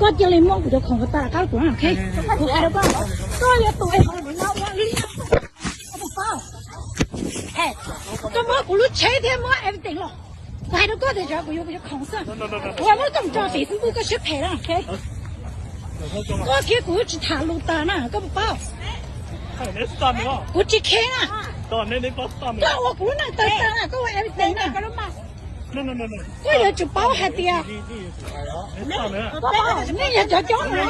Koj cia li muab kuv cov khoom tas rov qab rau kuv, ok? Kuv hais rau koj, koj yuav tuaj ua li no, koj muab kuv lub tsheb thiab muab everything los. Kuv hais rau koj tias kuv yuav kuv cov khoom xwb. Kuv muab koj mus tso Facebook, koj siab phem na, ok? Koj thiab kuv tsis tham lus tas na, koj puas paub? Kuv tsis khe na. Koj ua kuv lub neej tawg tas na, koj ua everything na. Koj yuav tsum paub hais tias, koj paub, nej yog cov coob na,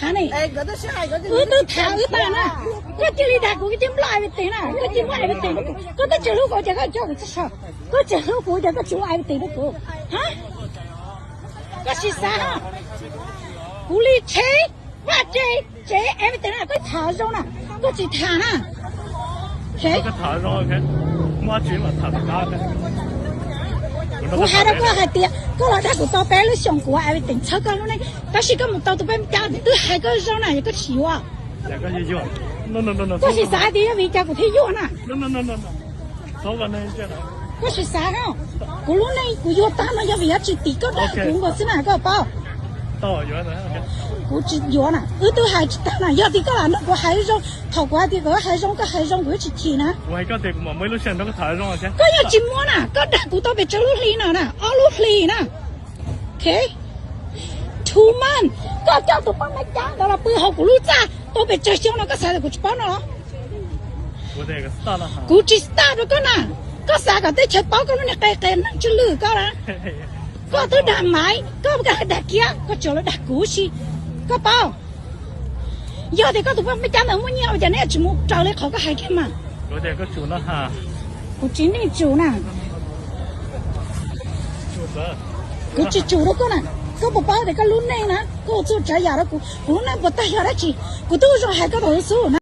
ha ne, wb twb tham wb tas na, koj cia li dag kuv, koj cia li muab everything na, koj cia li muab everything rau kuv, koj twb tsis hlub kuv ces koj coj kuv txog saud, koj tsis hlub kuv ces koj tsis muab everything rau kuv, ha? Koj sim xav, kuv li tsheb, vaj tse, tsev everything na, koj tham zoo na, koj tsis tham na. Kuv hais rau koj hais tias koj los dag kuv tau peb lub xyoos kuv ua everything txhawb koj lub neej, tab sis koj mus tau tus peb cab twb hais koj zoo na, yog koj tsis yuav. Koj sim xav tias yog vim cas kuv thiaj yuav na. Koj sim xav no, kuv lub neej kuv yuav tag no yog vim yog tsis tim koj dag kuv nkaus xwb na, koj paub. Kuv tsis yuav na, wb twb hais tsis tag na, yog tias koj lam nrog kuv hais zoo, thaum kuv hais tias kuv hais zoo koj hais zoo kuv twb tsis chim na. Koj yog tsis muab na, koj dag kuv tau pes tsawg lub hli no na, ob lub hli na. Ok, two months, koj coj tus poj me cab ntawd los pw hauv kuv lub txaj tau pes tsawg xyoo no, koj xav tias kuv tsis paub no los? Kuv tsis stop rau koj na, koj xav kom teb chaws paub koj lub niag qe qe neeg tsw lwj koj na. Koj twb dag Maiv, koj dag kiag, koj tsuas los dag kuv xwb, koj paub. Yog tias koj tus poj me cab ntawd muaj nyiaj ua cas neb tsis mus raws li qhov koj hais kiag mas? Kuv tsis nej tsum na. Kuv tsis tsum rau koj na. Koj puas paub tias koj lub neej na, koj ua txhua tsav yam rau kuv, kuv lub neej puas tag yog dab tsi? Kuv twb ua zoo hais koj thaum xub na.